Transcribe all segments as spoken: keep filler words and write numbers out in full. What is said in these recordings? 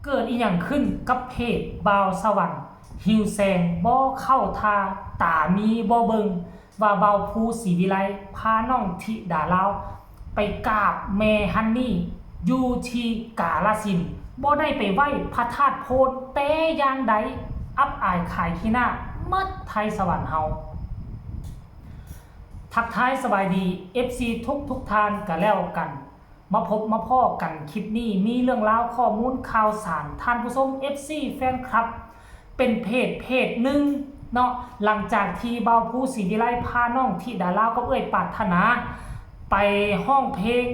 เกิดอีหยังขึ้นกับเพจบ่าวสวรรค์ หิวแสงบ่เข้าท่า ตามีบ่เบิ่ง ว่าบ่าวภูศรีวิไลพาน้องธิดาลาว ไปกราบแม่ฮันนี่อยู่ที่กาฬสินธุ์ บ่ได้ไปไหว้พระธาตุโพนแต่อย่างใด อับอายขายขี้หน้าหมดไทยสวรรค์เฮา ทักทายสบายดี เอฟซี ทุกทุกท่านก็แล้วกัน มาพบมาพ้อกันคลิปนี้ มีเรื่องราวข้อมูลข่าวสาร ท่านผู้ชม เอฟซี แฟนคลับ เป็นเพจเพจหนึ่งเนาะ หลังจากที่บ่าวภูศรีวิไลพาน้องธิดาลาวกับเอื้อยปรารถนา ไปฮ้องเพลง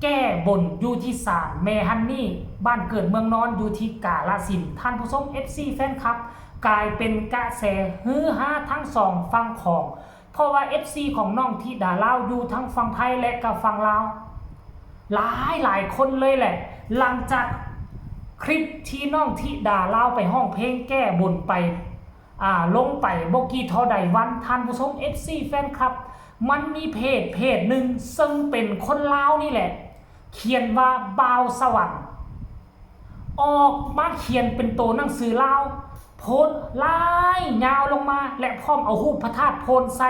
แก้บนอยู่ที่ศาลแม่ฮันนี่ บ้านเกิดเมืองนอนอยู่ที่กาฬสินธุ์ ท่านผู้ชม เอฟซี แฟนคลับ กลายเป็นกระแสฮือฮาทั้งสองฝั่งของ เพราะว่า เอฟซี ของน้องธิดาลาวอยู่ทั้งฝั่งไทยและก็ฝั่งลาว หลายหลายคนเลยแหละ หลังจากคลิปที่น้องธิดาลาวไปฮ้องเพลงแก้บนไป อ่า ลงไปบ่กี่เท่าใดวัน ท่านผู้ชม เอฟซี แฟนคลับ มันมีเพจเพจหนึ่งซึ่งเป็นคนลาวนี่แหละ เขียนว่าบ่าวสวรรค์ ออกมาเขียนเป็นโตหนังสือลาว โพสต์ลายยาวลงมา และพร้อมเอารูปพระธาตุโพนใส่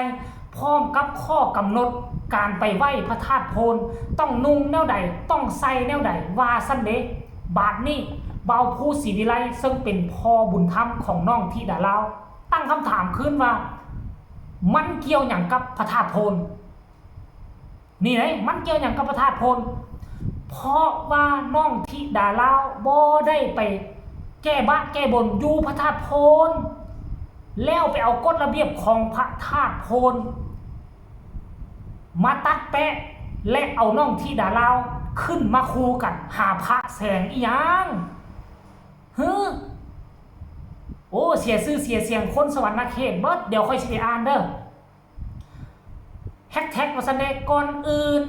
พร้อมกับข้อกำหนดการไปไหว้พระธาตุโพน ต้องนุ่งแนวใด ต้องใส่แนวใด ว่าซั่นเด้ บาดนี้บ่าวภูศรีวิไลซึ่งเป็นพ่อบุญธรรมของน้องธิดาลาว ตั้งคำถามคืนว่า มันเกี่ยวหยังกับพระธาตุโพน นี่ไง มันเกี่ยวหยังกับพระธาตุโพน เพราะว่าน้องธิดาลาวบ่ได้ไปแก้บะแก้บนอยู่พระธาตุโพน แล้วไปเอากฎระเบียบของพระธาตุโพน มาตัดแปะ และเอาน้องธิดาลาวขึ้นมาคู่กัน หาพระแสงอีหยังเฮ้อ โอ้ เสียชื่อเสียเสียงคนสวรรณเขตเบิด เดี๋ยวค่อยสิไปอ่านเด้อ แฮชแท็กว่าซั่นเด้ ก่อนอื่น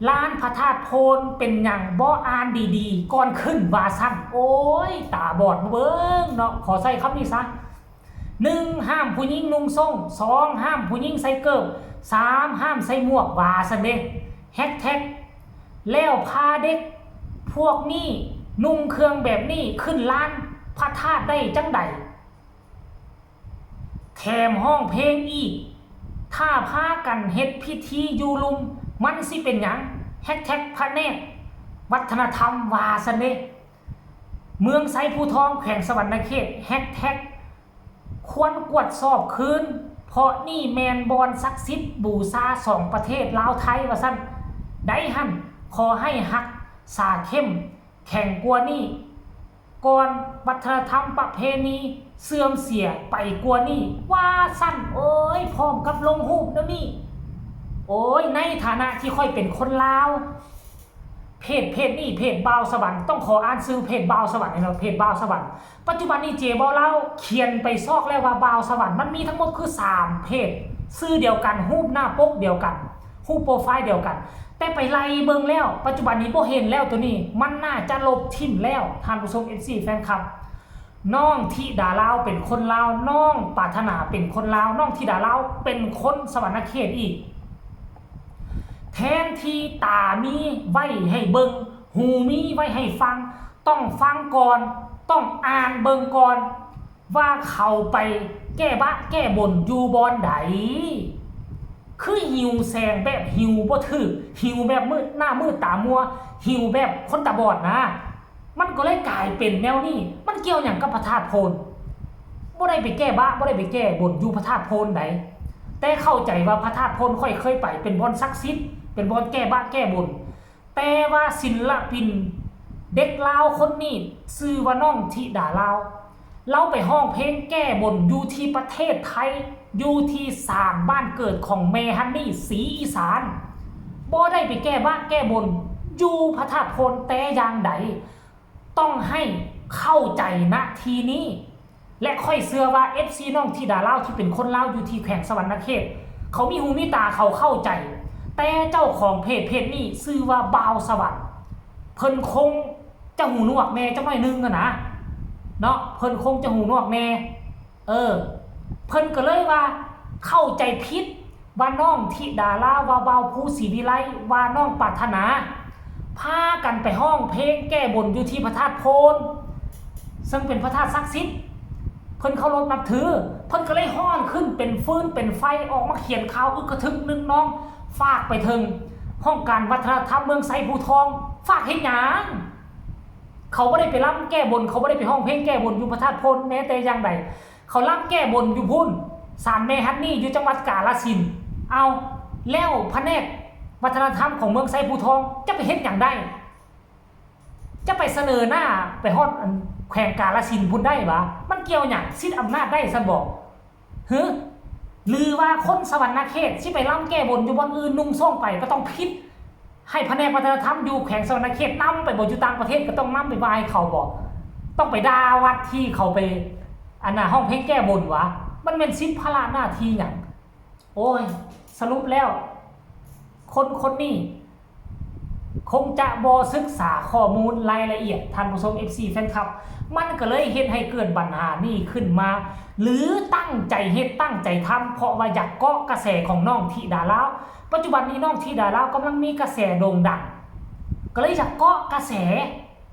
ลานพระธาตุโพนเป็นหยังบ่อ่านดีๆ ก่อนขึ้นว่าซั่น โอ้ย ตาบอดบ่เบิ่งเนาะ ขอใช้คำนี้ซะ หนึ่ง ห้ามผู้หญิงนุ่งส้ง สอง ห้ามผู้หญิงใส่เกิบ สาม ห้ามใส่หมวก ว่าซั่นเด้ แฮชแท็ก แล้วพาเด็กพวกนี้นุ่งเครื่องแบบนี้ขึ้นลานพระธาตุได้จั่งใด แถมฮ้องเพลงอีก ถ้าพากันเฮ็ดพิธีอยู่ลุ่ม มันสิเป็นหยัง แฮชแท็ก พระแนกวัฒนธรรม ว่าซั่นเด้ เมืองไชภูทอง แขวงสะหวันนะเขต แฮชแท็ก ควรกวดสอบคืน เพราะนี่แม่นบ่อนศักดิ์สิทธิ์บูชาสองประเทศลาวไทย ว่าซั่น ได้หั่น ขอให้รักษาเข้มแข็งกว่านี้ ก่อนวัฒนธรรมประเพณีเสื่อมเสียไปกว่านี้ ว่าซั่น โอ้ย พร้อมกับลงรูปแนวนี้ โอ้ย ในฐานะที่ข้อยเป็นคนลาว เพจเพจนี้ เพจบ่าวสวรรค์ ต้องขออ่านชื่อเพจบ่าวสวรรค์ให้เนาะ เพจบ่าวสวรรค์ ปัจจุบันนี้เจ๊บ่าวลาวเขียนไปซอกแล้วว่าบ่าวสวรรค์ มันมีทั้งหมดคือสามเพจ ชื่อเดียวกัน รูปหน้าปกเดียวกัน รูปโปรไฟล์เดียวกัน แต่ไปไล่เบิ่งแล้ว ปัจจุบันนี้บ่เห็นแล้วตัวนี้ มันน่าจะลบถิ่มแล้ว ท่านผู้ชม เอฟซี แฟนคลับ น้องธิดาลาวเป็นคนลาว น้องปรารถนาเป็นคนลาว น้องธิดาลาวเป็นคนสะหวันนะเขตอีก แทนที่ตามีไว้ให้เบิ่ง หูมีไว้ให้ฟัง ต้องฟังก่อน ต้องอ่านเบิ่งก่อน ว่าเขาไปแก้บะแก้บนอยู่บ่อนใด คือหิวแสงแบบหิวบ่ถืก หิวแบบมืดหน้ามืดตามัว หิวแบบคนตาบอดนะ มันก็เลยกลายเป็นแนวนี้ มันเกี่ยวหยังกับพระธาตุโพน บ่ได้ไปแก้บะ บ่ได้ไปแก้บนอยู่พระธาตุโพนใด แต่เข้าใจว่าพระธาตุโพนข้อยเคยไป เป็นบ่อนศักดิ์สิทธิ์ เป็นบ่อนแก้บะแก้บน แต่ว่าศิลปินเด็กลาวคนนี้ ชื่อว่าน้องธิดาลาว ลาวไปฮ้องเพลงแก้บนอยู่ที่ประเทศไทย อยู่ที่ศาลบ้านเกิดของแม่ฮันนี่ ศรีอีสาน บ่ได้ไปแก้บะแก้บนอยู่พระธาตุโพนแต่อย่างใด ต้องให้เข้าใจณที่นี้ และข้อยเชื่อว่า เอฟซี น้องธิดาลาวที่เป็นคนลาวอยู่ที่แขวงสะหวันนะเขต เขามีหูมีตา เขาเข้าใจ แต่เจ้าของเพจเพจนี้ชื่อว่าบ่าวสวรรค์ เพิ่นคงจะหูหนวกแน่จักหน่อยนึงอะนะ เนาะ เพิ่นคงจะหูหนวกแน่ เออ เพิ่นก็เลยว่าเข้าใจผิด ว่าน้องธิดาลาว ว่าบ่าวภูศรีวิไล ว่าน้องปรารถนา พากันไปฮ้องเพลงแก้บนอยู่ที่พระธาตุโพน ซึ่งเป็นพระธาตุศักดิ์สิทธิ์ เพิ่นเคารพนับถือ เพิ่นก็เลยฮ้อนขึ้นเป็นฟืนเป็นไฟ ออกมาเขียนข่าวอึกกระทึกนึกนอง ฝากไปถึงห้องการวัฒนธรรมเมืองไซภูทอง ฝากเฮ็ดหยัง เขาบ่ได้ไปรำแก้บน เขาบ่ได้ไปฮ้องเพลงแก้บนอยู่พระธาตุโพนแม้แต่อย่างใด เขารำแก้บนอยู่พุ้น ศาลแม่ฮันนี่อยู่จังหวัดกาฬสินธุ์ เอา แล้วแผนกวัฒนธรรมของเมืองไซภูทองจะไปเฮ็ดหยังได้ จะไปเสนอหน้าไปฮอดอันแขวงกาฬสินธุ์พุ้นได้หวา มันเกี่ยวหยัง สิทธิ์อำนาจได้ซั่นบ่ หรือ หรือว่าคนสะหวันนะเขตสิไปรำแก้บนอยู่บ่อนอื่นนุ่งโซ่งไปก็ต้องผิด ให้แผนกวัฒนธรรมอยู่แขวงสะหวันนะเขตนำไปบ่ อยู่ต่างประเทศก็ต้องนำไปไหว้เขาบ่ ต้องไปด่าวัดที่เขาไป อันน่ะฮ้องเพลงแก้บนหวา มันแม่นสิทธิ์ภาระหน้าที่หยัง โอ้ย สรุปแล้ว คนคนนี้ คงจะบ่ศึกษาข้อมูลรายละเอียด ท่านผู้ชม เอฟซี แฟนคลับ มันก็เลยเฮ็ดให้เกิดปัญหานี้ขึ้นมา หรือตั้งใจเฮ็ดตั้งใจทำ เพราะว่าอยากเกาะกระแสของน้องธิดาลาว ปัจจุบันนี้น้องธิดาลาวกำลังมีกระแสโด่งดัง ก็เลยอยากเกาะกระแส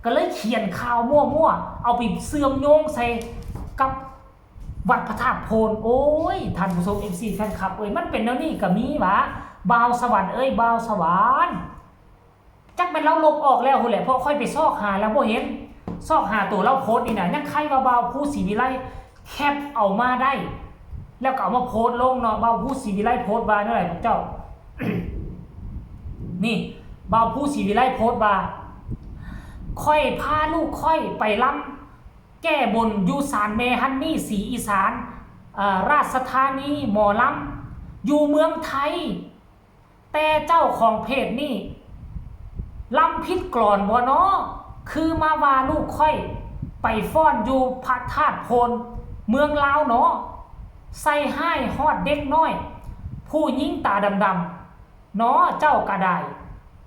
ก็เลยเขียนข่าวมั่วๆ เอาไปเชื่อมโยงใส่กับวัดพระธาตุโพน โอ้ย ท่านผู้ชม เอฟซี แฟนคลับเอ้ย มันเป็นแนวนี้ก็มีหวา บ่าวสวรรค์เอ้ย บ่าวสวรรค์ จักแม่นลาวลบออกแล้วพู้นแหละ เพราะข้อยไปซอกหาแล้วบ่เห็น ซอกหาตัวลาวโพสต์นี่นะ ยังใครว่าบ่าวภูศรีวิไลแคปเอามาได้ แล้วก็เอามาโพสต์ลงเนาะ บ่าวภูศรีวิไลโพสต์ว่าแนวใดพวกเจ้า นี่ บ่าวภูศรีวิไลโพสต์ว่า ข้อยพาลูกข้อยไปรำแก้บนอยู่ศาลแม่ฮันนี่ศรีอีสาน อ่า ราชธานีหมอลำ อยู่เมืองไทย แต่เจ้าของเพจนี่ รำผิดกลอนบ่น้อ คือมาว่าลูกข้อยไปฟ้อนอยู่พระธาตุโพนเมืองลาวน้อ ใส่ฮ้ายฮอดเด็กน้อย ผู้หญิงตาดำๆ น้อ เจ้าก็ได้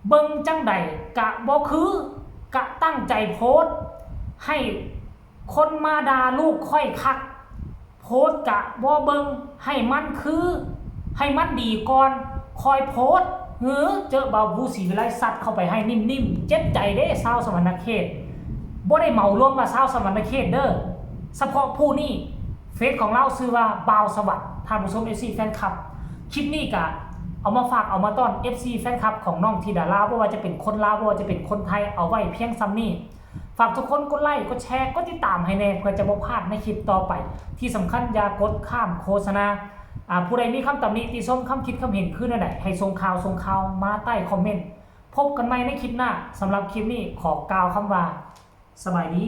เบิ่งจั่งใดกะบ่คือ กะตั้งใจโพสต์ ให้คนมาด่าลูกข้อยคัก โพสต์กะบ่เบิ่ง ให้มันคือ ให้มันดีก่อน ค่อยโพสต์ หือ เจอบ่าวภูศรีวิไลซัดเข้าไปให้นิ่มๆ เจ็บใจเด้ ชาวสะหวันนะเขต บ่ได้เหมารวมว่าชาวสะหวันนะเขตเด้อ เฉพาะผู้นี้ เฟซของลาวชื่อว่าบ่าวสวัสดิ์ ท่านผู้ชม เอฟซี แฟนคลับ คลิปนี้กะเอามาฝากเอามาต้อน เอฟซี แฟนคลับของน้องธิดาลาว บ่ว่าจะเป็นคนลาว บ่ว่าจะเป็นคนไทย เอาไว้เพียงส่ำนี้ ฝากทุกคนกดไลค์ กดแชร์ กดติดตามให้แน่ เพื่อจะบ่พลาดในคลิปต่อไป ที่สำคัญอย่ากดข้ามโฆษณา อ่า ผู้ใดมีคำตำหนิติชม คำคิดคำเห็นคือแนวใด ให้ส่งข่าวส่งข่าวมาใต้คอมเมนต์ พบกันใหม่ในคลิปหน้า สำหรับคลิปนี้ขอกล่าวคำว่า สบายดี